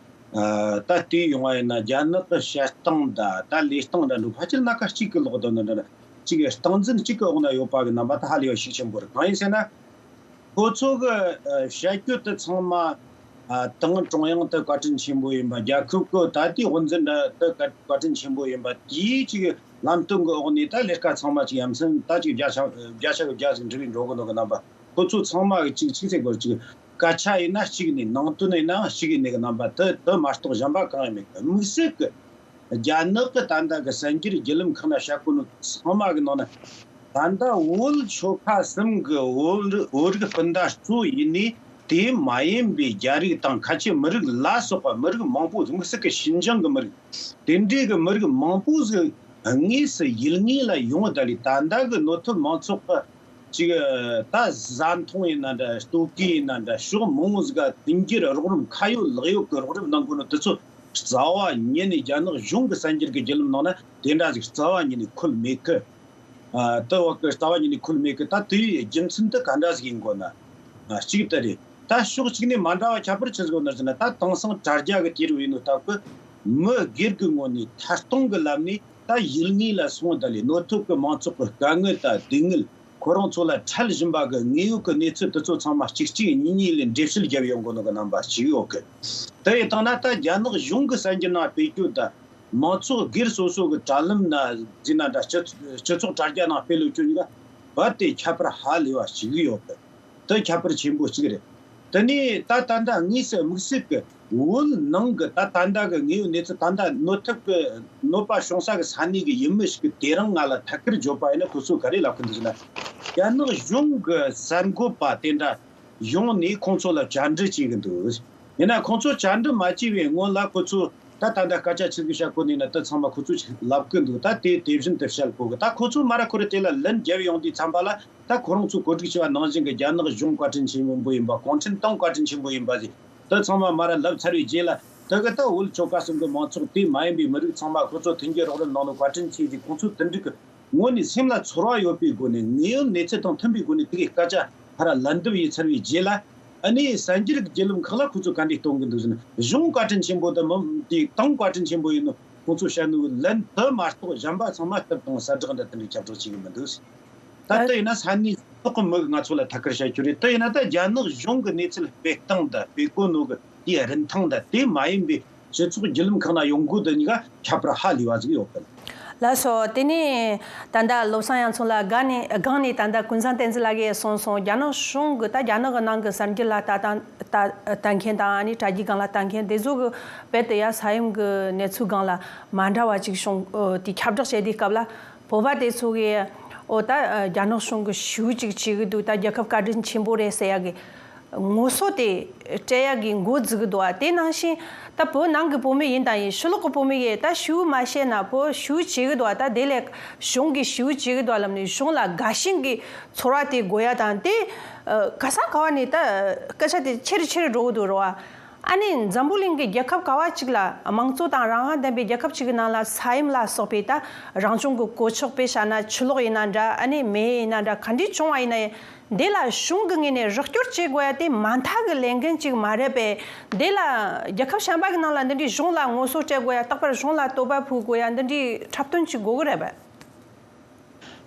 ཨ་ད་བལྟས་ཡོང་བ་ཡིན་ན་རྒྱ་ནག་གི་བཤད་སྟངས་དང་ད་ལས་སྟངས་འདྲ་འདུག་ཕལ་ཆེར་སྣ་ཁ་གཅིག་གི་ལོག་ཏུ་འདི་འདྲ་གཅིག་གི་སྟངས་འཛིན་གཅིག་གི་འོག་ན་ཡོད་པ་གི་རྣམ་པ་ད་ཧ་ལས་པ་ཤུགས་ཆེན་པོ་རེད། གང་ཡིན་ཟེར་ན། ཁོ་ཚོ་གི་ཨ་བཤད་རྒྱུ་དེ་ཚང་མ་ཨ་ཏང་ཀྲུང་དབྱང་དེ་བཀའ་དྲིན་ཆེན་པོ་ཡིན་པ། རྒྱལ་ཁབ་གི་ད་ལྟའི་དབུ་འཛིན་འདྲ་དེ་བཀའ་བཀའ་དྲིན་ཆེན་པོ་ཡིན་པ། དེའི་གཅིག་ལམ་སྟོན་གི་འོག་ནས་ད་ལས་ཀ་ཚང་མ་གཅིག་ཡ་མཚན་ད་གཅིག་བརྒྱ་ཆ་བརྒྱ་ཆ་གི་བརྒྱ་ཟིག་འགྲུབ་པའི་འགྲོ་གི་འདུག་གི་རྣམ་པ། ཁོ་ཚོ་ཚང་མ་གི་གཅིག་གཅིག་ཟེར་དགོས། གཅིག་སྐད་ཆ་ཡིན་ན་གཅིག་ནས། ནང་དོན་ཡིན་ནའང་གཅིག་ཡིན་ནས་གི་རྣམ་པ་དེ་དེ་མ་གཏོགས་གཞན་པ་གང་ཡང་མེད་གི། དམིགས་བསལ་གི་རྒྱ་ནག་གི་ད་ལྟ་གི་གསར་འགྱུར་བརྒྱུད་ལམ་ཁག་ན་བཤད་གོ་ནོ་ཚང་མ་གི་ནང་ན་ད་ལྟ་བོད་ཆོལ་ཁ་གསུམ་གི་བོད་བོད་རིགས་སྤུན་ཟླ་གཙོ་ཡིན་ནས། དེ་མ་ཡིན་པའི་རྒྱ་རིགས་དང་ཁ་ཆེ་མི་རིགས་ལ་སོགས་པ་མི་རིགས་མང་པོ། དམིགས་བསལ་གི་ཤིན་ཅང་གི་མི་རིགས་དེ་འདྲའི་གི་མི་རིགས་མང་པོ་ཟིག་དངོས་སུ་ཡུལ་དངོས་ལ་ཡོང་བ་ད་ལས་ད་ལྟ་གི་ནོར་ཐུབ་མང་ཚོགས་གི་ཅིག་ད་བཟའ་འཐུང་ཡིན་ན་འདྲ། ལྟོ་གོས་ཡིན་ན་འདྲ། ཕྱོགས་མང་བོ་ཟིག་ག་དུས་འགྱུར་རོགས་རམ། ཁ་ཡོད་ལག་ཡོད་གི་རོགས་རམ་གནང་དགོས་ནོ་དེ་ཚོ་ རྩ་བ་ཉིད་ནས་རྒྱ་ནག་གཞུང་གི་གསར་འགྱུར་གྱི་བརྒྱུད་ལམ་ནང་ན་དེ་འདྲ་ཞིག་རྩ་བ་ཉིད་ནས་འཁོད་མེད་གི། ཨ། དེ་བ་གི་རྩ་བ་ཉིད་ནས་འཁོད་མེད་གི། ད་དེའི་རྒྱུ་མཚན་དེ་ག་འདྲ་ཞིག་ཡིན་དགོས་ན། ཨ། གཅིག་དེ་རེད། ད་ཕྱོགས་གཅིག་ནས་མ་འདྲ་བ་ཁྱད་པར་ཆི་ཟིག་ཡོད་ན་ཟེར་ན། ད་དེང་སང་དྲ་རྒྱ་གི་དུས་རབས་ཡིན་ནོ་སྟབས་གི་མི་སྒེར་གི་ངོས་ནས་ཐད་གཏོང་གི་ལམ་ནས་ད་ཡུལ་དངོས་ལ་སོང་། ད་ལས་ནོར་ཐུབ་གི་མང་ཚོགས་གི་དཀའ་ངལ་དང་སྡུག་བསྔལ། ཁོ་རང་ཚོ་ལ་འཕྲད་བཞིན་པ་གི་དངོས་ཡོད་ཀྱི་གནས་ཚུལ་དེ་ཚོ་ཚང་མ་གཅིག་གཅིག་གཉིས་གཉིས་ལ་འགྲེལ་བཤད་བརྒྱབ་ཡོང་གི་ནོ་གི་རྣམ་པ་ཞིག་ཡོད་གི། དེ་ཡི་སྟེང་ན་ད་རྒྱ་ནག་གཞུང་གི་གསར་འགྱུར་ནང་སྤེལ་རྒྱུ་དང་མང་ཚོགས་སྒེར་སོ་སོ་གི་དྲ་ལམ་ན་ཟེར་ན་འདྲ། སྤྱི་སྤྱི་ཚོགས་དྲ་རྒྱ་ནང་སྤེལ་ཡོད་རྒྱུ་གཉིས་ཀ་རྦད་དེ་ཁྱད་པར་ཧ་ལས་པ་ཞིག་ཡོད་གི། དེ་ཁྱད་པར་ཆེན་པོ་གཅིག་རེད། དེ་ནས་ད་ད་ལྟ་དངོས་སུ་དམིགས་བསལ་གི་བོད་ནང་གི་ད་ད་ལྟ་གི་དངོས་ཡོད་གནས་ཚུལ། ད་ལྟ་གནོད་ཐེབས་ཀྱི་གནོད་པ་བྱུང་ས་གི་ས་གནས་ཀྱི་ཡུལ་མི་ཞིག་གི་དེ་རིང་ང་ལ་ཐད་ཀར་བརྗོད་པ་ཡིན་ན། ཁོ་ཚོས་ག་རེ་ལབ་གི་འདུག་ཟེར་ན། རྒྱ་ནག་གཞུང་གི་གསར་འགོད་པ་དེ་འདྲ་ཡོང་ནས་ཁོང་ཚོ་ལ་བཅར་འདྲི་བྱེད་གི་འདུག། ཡིན་ན་ཁོང་ཚོ་བཅར་འདྲི་མ་བྱས་པའི་སྔོན་ལ་ཁོ་ཚོས་ད་ད་ལྟ་སྐད་ཆ་ཆི་ཟིག་བཤད་གོ་ནི་ན། དེ་ཚང་མ་ཁོ་ཚོས་ལབ་གི་འདུག། ད་དེ་དེ་བཞིན་དུ་བཤད་དགོས་གི། ད་ཁོ་ཚོས་མ་ར་ཁོ་ར་དེ་ལ་ལན་བརྒྱབ་ཡོང་དུས་ཙམ་པ་ལ། ད་ཁོ་རང་ཚོས་གོ་སྒྲིག་བྱས་པ་ནང་བཞིན་གྱི་རྒྱ་ནག་གཞུང་བཀའ་དྲིན་ཆེན་པོ་ཡིན་པ། གུང་ཁྲན་ཏང་བཀའ་དྲིན་ཆེན་པོ་ཡིན་པ་ཟེར། དེ་ཚང་མ་མ་ར་ལབ་ཚར་བའི་རྗེས་ལ། དེ་གི་ད་བོད་ཆོལ་ཁ་གསུམ་གི་མང་ཚོགས་དེ་མ་ཡིན་པའི་མི་རིགས་ཚང་མ་ཁོ་ཚོ་མཐུན་འགྱུར་རོགས་རམ་གནང་ནོ་བཀའ་དྲིན་ཆེ་ཟེར། ཁོང་ཚོས་དེ་འདྲ་གི་ངོས་ནས་སེམས་ལ་ཚོར་བ་ཡོད་པའི་སྒོ་ནས། དངོས་ཡོད་གནས་ཚུལ་དང་མཐུན་པའི་སྒོ་ནས་དེ་གི་སྐད་ཆ་ཕར་ལན་འདེབས་ཡིན་ཚར་བའི་རྗེས་ལ། ཨ་ནི་གསར་འགྱུར་བརྒྱུད་ལམ་ཁག་ལ་ཁོ་ཚོས་ག་འདྲས་གཏོང་གི་འདུག་ཟེར་ན། གཞུང་བཀའ་དྲིན་ཆེན་པོ་དང་མི་དེ་ཏང་བཀའ་དྲིན་ཆེན་པོ་ཡིན་ནོ། ཁོང་ཚོས་བཤད་ནོ་ལན་དེ་མ་གཏོགས་གཞན་པ་ཚང་མ་སྐྱབས་དང་གསལ་བསྒྲགས་འདྲ་དེ་འདྲའི་ཁྱབ་བསྒྲགས་བྱེད་གི་མི་འདུག། ད་ལྟ་ཡིན་ན་ས་གནས་ཐོག་གི་མི་གིས་ང་ཚོ་ལ་ཐད་ཀར་བཤད་རྒྱུ་རེད། དེ་ཡིན་ན་ད་རྒྱ་ནག་གཞུང་གི་གནས་ཚུལ་སྤེལ་སྟངས་དང་སྤེལ་གོ་ནོ་གི་དེའི་རིན་ཐང་དང་དེ་མ་ཡིན་པའི་སྤྱི་ཚོགས་བརྒྱུད་ལམ་ཁག་ན་ཡོང་སྒོ་དེ་གཉིས་ཀ་ཁྱད་པར་ཧ་ལས་པ་ཟིག་ཡོད་གི། ལགས་སོ། དེ་ནས་ད་ལྟ་བློ་བཟང་ཡང་ཚང་ལགས་སྒང་ནས་སྒང་ནས་ད་ལྟ་ཀུན་བཟང་བསྟན་འཛིན་ལགས་ཀྱིས་གསུངས་སོང་། རྒྱ་ནག་གཞུང་གི་ད་རྒྱ་ནག་གི་ནང་གི་གསར་འགྱུར་ལ་ལྟ་སྟངས་ལྟ་ལྟ་མཁན་དང་། ཨ་ནི་དྲ་རྒྱའི་སྒང་ལ་ལྟ་མཁན་དེ་ཚོ་གི་རྦད་དེ་ཡ་ས་ཡོམ་གི་གནས་ཚུལ་སྒང་ལ་མ་འདྲ་བ་ཅིག་བྱུང་། ཨོ། དེ་ཁྱབ་བསྒྲགས་བྱས་དུས་སྐབས་ལ། བོད་པ་དེ་ཚོ་གིས་ཨོ་ད་རྒྱ་ནག་གཞུང་གི་ཞུ་ཅིག་བྱེད་གི་འདུག། ད་རྒྱལ་ཁབ་བཀའ་དྲིན་ཆེན་པོ་རེད་ཟེར་ཡ་གི་ངོ་སོ་དེ་སྤྲད་ཡ་གི་འགོ་འཛུགས་གི་འདུག་བ། དེ་ནང་བཞིན་ད་བོད་ནང་གི་བོད་མི་ཡིན་དང་ཡིན། ཕྱི་ལོགས་གི་བོད་མི་ཡིས་ད་ཞུ་མ་ཤེས་ན་བོད་ཞུ་བྱེད་གི་འདུག་བ། ད་དེ་ལས་གཞུང་གི་ཞུ་བྱེད་གི་འདུག་ལབ་ནས་གཞུང་ལ་དགའ་ཞེན་གི་ཚོར་བ་དེ་དགོས་ཡ་དང་། དེ་ག་ས་ག་བ་ནས་ད་སྐད་ཆ་དེ་ཆེ་རུ་ཆེ་རུ་འགྲོ་གི་འདུག་རེད་བ། ཨ་ནི་འཛམ་བུ་གླིང་གི་རྒྱལ་ཁབ་ག་བ་ཅིག་ལ། དམངས་གཙོ་དང་རང་དབང་ལྡན་པའི་རྒྱལ་ཁབ་ཅིག་གི་ནང་ལ་ས་ཡོམ་ལ་སོགས་པའི་ད་རང་བྱུང་གི་གོད་ཆག་དཔེ་བཞག་ན་ཆུ་ལོག་ཡིན་ན་འདྲ། ཨ་ནི་མེ་ཡིན་ན་འདྲ། ག་འདྲས་བྱུང་བ་ཡིན་ན་ཡང་འདི་ལ་གཞུང་གི་ངོས་ནས་རོགས་སྐྱོར་བྱེད་དགོས་ཡ་དེ་མ་མཐའ་གི་ལས་འགན་ཅིག་མ་རེད་པས། འདི་ལ་རྒྱལ་ཁབ་གཞན་པ་གི་ནང་ལ་འདི་འདྲའི་གཞུང་ལ་ངོ་སོ་སྤྲད་དགོས་ཡ། རྟག་པར་གཞུང་ལ་བསྟོད་པ་ཕུལ་དགོས་ཡ། འདི་འདྲའི་འཁྲབ་སྟོན་ཅིག་དགོས་གི་རེད་པས།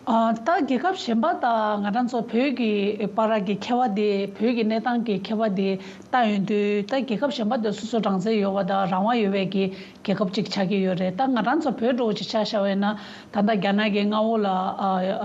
ཨ། ད་རྒྱལ་ཁབ་གཞན་པ་དང་ང་རང་ཚོ་བོད་ཀྱི་བར་གྱི་ཁྱད་པར་དེ། བོད་ཀྱི་གནས་སྟངས་ཀྱི་ཁྱད་པར་དེ་ལྟ་ཡོང་དུས། ད་རྒྱལ་ཁབ་གཞན་པ་དེ་སོ་སོ་རང་བཙན་ཡོད་པ་དང་རང་དབང་ཡོད་པའི་གི་རྒྱལ་ཁབ་ཅིག་ཆགས་ཀྱི་ཡོད་རེད། ད་ང་རང་ཚོ་བོད་འདྲ་བོ་ཅིག་ཆ་བཞག་པ་ཡིན་ན། ད་ལྟ་རྒྱ་ནག་གི་མངའ་འོག་ལ་ཨ་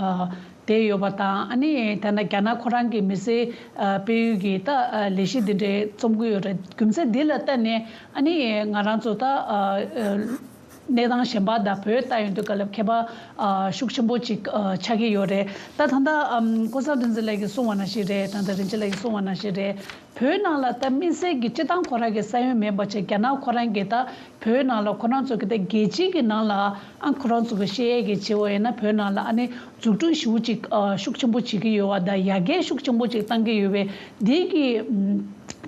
ཨ་བསྡད་ཡོད་པ་དང་། ཨ་ནི་ད་ལྟ་རྒྱ་ནག་ཁོ་རང་གི་མི་སེར་ཨ་སྤེལ་ཡུལ་གྱི་ད་ཨ་ལས་གཞི་འདི་འདྲའི་རྩོམ་གྱི་ཡོད་རེད། རྒྱུ་མཚན་འདི་ལ་བརྟེན་ནས་ཨ་ནི་ང་རང་ཚོ་ད་ཨ་ཨ་གནས་སྟངས་གཞན་པ་དང་བོད་ལྟ་ཡོང་དུས་སྐབས་ལ་ཁྱད་པར་ཨ་ཤུགས་ཆེན་པོ་ཅིག་ཨ་ཆགས་ཀྱི་ཡོད་རེད། ད་ད་ལྟ་ཨམ་ཀུན་བཟང་བསྟན་འཛིན་ལགས་ཀྱིས་གསུངས་པ་ནང་བཞིན་རེད། ད་ལྟ་རིན་ཆེན་ལགས་ཀྱིས་གསུངས་པ་ནང་བཞིན་རེད། བོད་ནང་ལ་ད་དམིགས་བསལ་གྱི་སྤྱི་བཏང་ཁོ་རང་གི་ས་ཡོམ་མིན་པ་བྱས། རྒྱ་ནག་ཁོ་རང་གི་ད་བོད་ནང་ལ་ཁོ་རང་ཚོ་གི་ད་རྒྱལ་སྤྱི་གི་ནང་ལ་ཨ་ཁོ་རང་ཚོ་གི་བཤད་ཡས་ཀྱི་བྱས་པ་ཡིན་ན། བོད་ནང་ལ་ཨ་ནི་འཛུགས་སྐྲུན་ཞེ་པོ་ཅིག་ཨ་ཤུགས་ཆེན་པོ་བྱེད་ཀྱི་ཡོད་པ་དང་། ཡར་རྒྱས་ཤུགས་ཆེན་པོ་ཅིག་བཏང་གི་ཡོད་པས། འདི་གི་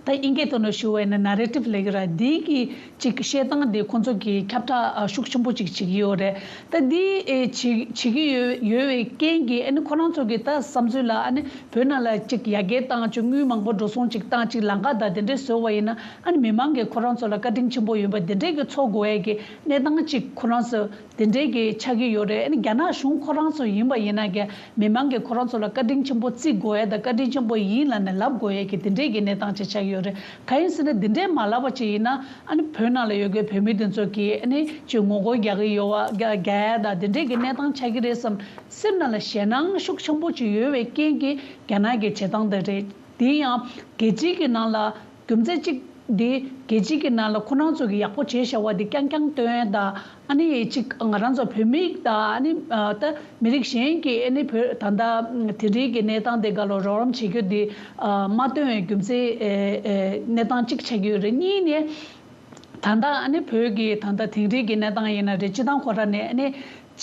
ད་དབྱིན་སྐད་ཐོག་ནས་ཞུ་བ་ཡིན་ན་ནེ་རེ་ཊིབ་ལབ་ཀྱི་རེད། འདི་གི་ཅིག་བཤད་སྟངས་དེ་ཁོང་ཚོ་གིས་ཁྱབ་བསྒྲགས་ཨ་ཤུགས་ཆེན་པོ་ཅིག་བྱེད་ཀྱི་ཡོད་རེད། ད་འདི་ཨེ་བྱེད་བྱེད་ཀྱི་ཡོད་ཡོད་པའི་རྐྱེན་གྱིས། ཨ་ནི་ཁོ་རང་ཚོ་གི་ད་བསམ་ཚུལ་ལ། ཨ་ནི་བོད་ནང་ལ་ཅིག་ཡར་རྒྱས་བཏང་། ཅིག་དངུལ་མང་པོ་འགྲོ་སོང་ཅིག་བཏང་། ཅིག་ལམ་ཁ་དང་དེ་འདྲས་བཟོས་པ་ཡིན་ན། ཨ་ནི་མི་མང་གིས་ཁོ་རང་ཚོ་ལ་བཀའ་དྲིན་ཆེན་པོ་ཡིན་པ་དེ་འདྲས་ཀྱི་ཚོར་དགོས་ཡས་ཀྱི་གནས་སྟངས་ཅིག་ཁོ་རང་ཚོ་དེ་འདྲས་ཀྱི་ཆགས་ཀྱི་ཡོད་རེད། ཨ་ནི་རྒྱ་ནག་གཞུང་ཁོ་རང་ཚོ་ཡིན་པ་ཡིན་ན་ཀྱང་མི་མང་གིས་ཁོ་རང་ཚོ་ལ་བཀའ་དྲིན་ཆེན་པོ་བརྩི་དགོས་ཡས་དང་། བཀའ་དྲིན་ཆེན་པོ་ཡིན་ལབ་ནས་ལབ་དགོས་ཡས་ཀྱི་དེ་འདྲས་ཀྱི་གནས་སྟངས་ཅིག་ཆགས་ཀྱི་ཡོད་རེད། གང་ཡིན་ཟེར་ན་དེ་འདྲས་མ་ལབ་པ་ཅིག་ཡིན་ན། ཨ་ནི་བོད་ནང་ལ་ཡོད་མཁན་བོད་མི་དེ་ཚོ་གིས་ཨ་ནི་ཅིག་ངོ་རྒོལ་རྒྱག་གི་ཡོད་པ། རྒྱག་རྒྱག་ཡ་དང་དེ་འདྲས་ཀྱི་གནས་སྟངས་ཆགས་ཀྱི་རེད་བསམ། སེམས་ནང་ལ་ཞེད་སྣང་ཤུགས་ཆེན་པོ་ཅིག་ཡོད་པའི་རྐྱེན་གྱིས་རྒྱ་ནག་གི་བྱེད་སྟངས་དེ་རེད། དེ་ཡང་རྒྱལ་སྤྱི་གི་ནང་ལ་རྒྱུ་མཚན་གཅིག་དེ། རྒྱལ་སྤྱི་གི་ནང་ལ་ཁོ་རང་ཚོ་གིས་ཡག་པོ་བྱས་བཞག་པ་དེ་རྐྱང་རྐྱང་སྟོན་ཡ་དང་། ཨ་ནི་གཅིག་ང་རང་ཚོ་བོད་མི་དང་། ཨ་ནི་ཨ་ད་མི་རིགས་གཞན་གྱི་ཨ་ནི་བོད་ད་ལྟ་དེ་འདྲའི་གི་གནས་སྟངས་དེ་ག་ལ་རོགས་རམ་བྱེད་རྒྱུ་དེ་ཨ་མ་སྟོན་པའི་རྒྱུ་མཚན་ཨེ་ཨེ་གནས་སྟངས་གཅིག་ཆགས་ཀྱི་ཡོད་རེད། གཉིས་ནས། ད་ལྟ་ཨ་ནི་བོད་ཀྱི་ད་ལྟ་དེང་རབས་ཀྱི་གནས་སྟངས་ཡིན་ན་རེད། སྤྱི་བཏང་ཁོ་རང་ནས་ཨ་ནི་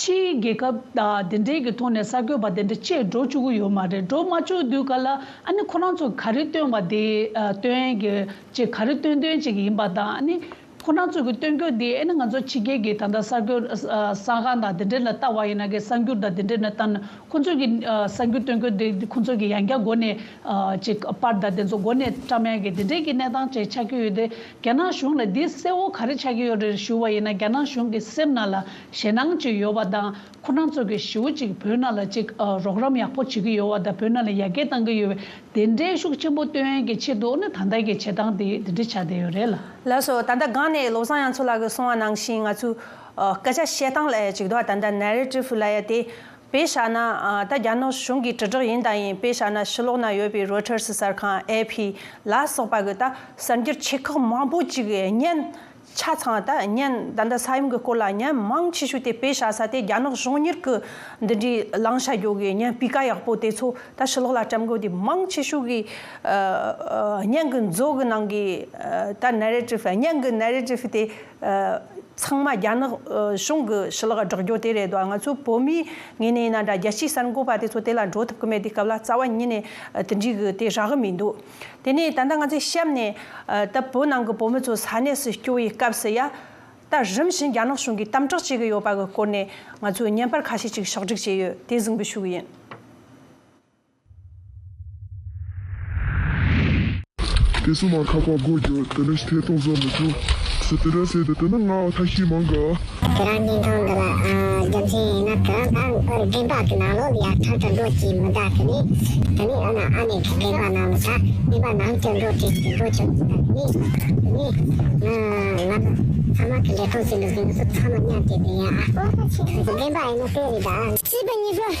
ཕྱིའི་རྒྱལ་ཁབ་དང་དེ་འདྲའི་གི་ཐོག་ནས་གསར་འགོད་པ་དེ་འདྲ་ཅིག་འགྲོ་བཅུག་གི་ཡོད་མ་རེད། འགྲོ་མ་བཅུག་དུས་ག་ལ་ཨ་ནི་ཁོ་རང་ཚོ་ག་རེ་སྟོན་པ་དེ་ཨ་སྟོན་གི་ཅིག་ག་རེ་སྟོན་སྟོན་ཅིག་ཡིན་པ་དང་། ཨ་ནི་ ཁོ་རང་ཚོ་གི་སྟོན་སྐྱོད་འདི་ཨེ་ན་ང་ཚོ་ཕྱི་རྒྱལ་གྱི་ད་ལྟ་གསར་འགྱུར་ཨ་གསར་ཁང་དང་དེ་འདྲས་ལ་ལྟ་བ་ཡིན་ན་གི་གསར་འགྱུར་དང་དེ་འདྲས་ལ་ལྟ་ན་ཁོ་ཚོ་གི་ཨ་གསར་འགྱུར་སྟོན་སྐྱོད་འདི་ཁོ་ཚོ་གི་ཡང་བསྐྱར་སྒོ་ནས་ཨ་ཅིག་པར་དང་དེ་ཚོ་སྒོ་ནས་བཀྲམ་ཡག་གི་དེ་འདྲས་ཀྱི་གནས་སྟངས་ཅིག་ཆགས་ཀྱི་ཡོད་དེ། རྒྱ་ནག་གཞུང་ལ་འདི་གསལ་བོ་ག་རེ་ཆགས་ཀྱི་ཡོད་རེད་ཞུ་བ་ཡིན་ན། རྒྱ་ནག་གཞུང་གི་སེམས་ནང་ལ་ཞེད་སྣང་ཅིག་ཡོད་པ་དང་། ཁོ་རང་ཚོ་གི་ཞེ་པོ་ཅིག་བོད་ནང་ལ་ཅིག་ཨ་རོགས་རམ་ཡག་པོ་བྱེད་ཀྱི་ཡོད་པ་དང་། བོད་ནང་ལ་ཡར་རྒྱས་གཏང་གི་ཡོད་པའི་དེ་འདྲའི་ཤུགས་ཆེན་པོ་སྟོན་ཡག་གི་ཆེད་དུ་ནི་ད་ལྟ་གི་བྱེད་སྟངས་དེ་དེ་འདྲ་ཆགས་བསྡད་ཡོད་རེད་ལ། ལགས་སོ། ད་ལྟ་སྒང་ནས་བློ་བཟང་ཡང་མཚོ་ལགས་ཀྱིས་གསུངས་པ་ནང་བཞིན་ང་ཚོས་ཨ་སྐད་ཆ་བཤད་སྟངས་ལབ་ཡག་ཅིག་འདུག་པ། ད་ལྟ་ནེ་རེ་ཊིབ་ལབ་ཡག་དེ་དཔེ་བཞག་ན་ཨ་ད་རྒྱ་ནག་གཞུང་གི་དྲིལ་བསྒྲགས་ཡིན་དང་ཡིན། དཔེ་བཞག་ན་ཕྱི་ལོགས་ན་ཡོད་པའི་རོའི་ཊར་སི་གསར་ཁང་། ཨེ་ཕི་ལ་སོགས་པ་གི་ད་གསར་འགྱུར་ཆེ་ཁག་མང་པོ་ཅིག་གི་བརྙན་ཆ་ཚང་། ད་བརྙན་ད་ལྟ་ས་ཡོམ་གྱི་སྐོར་ལ་བརྙན་མང་ཆེ་ཤོས་དེ་དཔེ་བཞག་ས་དེ་རྒྱ་ནག་གཞུང་གཉེར་གྱི་འདི་འདྲའི་ལངས་བྱ་རྒྱུ་གི་བརྙན་སྤུས་ཀ་ཡག་པོ་དེ་ཚོ་ད་ཕྱི་ལོགས་ལ་བཀྲམ་དགོས་དེ་མང་ཆེ་ཤོས་ཀྱི་ཨ་ཨ་བརྙན་གྱི་མཛོ་གི་ནང་གི་ཨ་ད་ནེ་རེ་ཊིབ། བརྙན་གྱི་ནེ་རེ་ཊིབ་དེ་ཨ་ཚང་མ་རྒྱ་ནག་ཨ་གཞུང་གི་ཕྱི་ལོགས་སྒྲོག་རྒྱུ་དེ་རེད་དོ། ང་ཚོ་བོད་མིའི་ངོས་ནས་ཡིན་ན་འདྲ། རྒྱལ་སྤྱིའི་གསར་འགོད་པ་དེ་ཚོ་དེ་ལ་འགྲོ་ཐུབ་ཀྱི་མེད་དུས་སྐབས་ལ་རྩ་བ་ཉིད་ནས་ཨ་དེ་འདྲའི་གི་དེ་རག་གི་མི་འདུག་དེ་ནས་ད་ལྟ་ང་ཚོས་གཤམ་ནས་ཨ་ད་བོད་ནང་གི་བོད་མི་ཚོ་ས་གནས་སུ་སྐྱོད་པའི་སྐབས་སུ་ཡ། ད་རིམ་བཞིན་རྒྱ་ནག་གཞུང་གིས་དམ་དྲག་བྱེད་ཀྱི་ཡོད་པ་གི་སྐོར་ནས་ང་ཚོས་བརྙན་པར་ཁ་ཤས་ཅིག་ཕྱོགས་སྒྲིག་བྱས་ཡོད། དེ་གཟིགས་འབུལ་ཞུ་གི་ཡིན། དེ་སུ་མ་ཁ་པར་སྒོ་རྒྱུ་དེ་ནི་ཐད་གཏོང་བཟོ་མི་ཐུབ། སི་ཏི་ར་ཟེར་དེ་དེ་ནི་ང་ཐ་ཤི་མང་ག་དེ་རང་བརྙན་ཐུང་འདི་ལ་ཨ་རྒྱུ་མཚན་ཡིན་ན། དེ་རང་ད་རྒན་པ་གི་ནང་ལོགས་ལ་ཡར་ཐག་ཏུ་འགྲོ་ཅིག་མི་གདའ། དེ་ནས་དེ་ནས་ཨ་ན་ཨ་ནེ་གི་རྒན་པ་ནང་ལ་ད་རྒན་པ་ནང་དུ་འགྲོ་དེ་ཅིག་འགྲོ་ཆོག་ཅིག་ད་དེ་ནས་དེ་ནས་ང་ང་ཚང་མ་གི་ལས་ཐོག་ཟིན་འདུག་ཟིན་འདུག་ཚང་མ་མཉམ་དེ་དེ་ཡ་ཨ་ཁོ་ཁ་ཆེ་གི་རྒན་པ་ཡིན་ན་དེ་རེད་ད། སྲིད་པ་ཉིད་ཀྱི།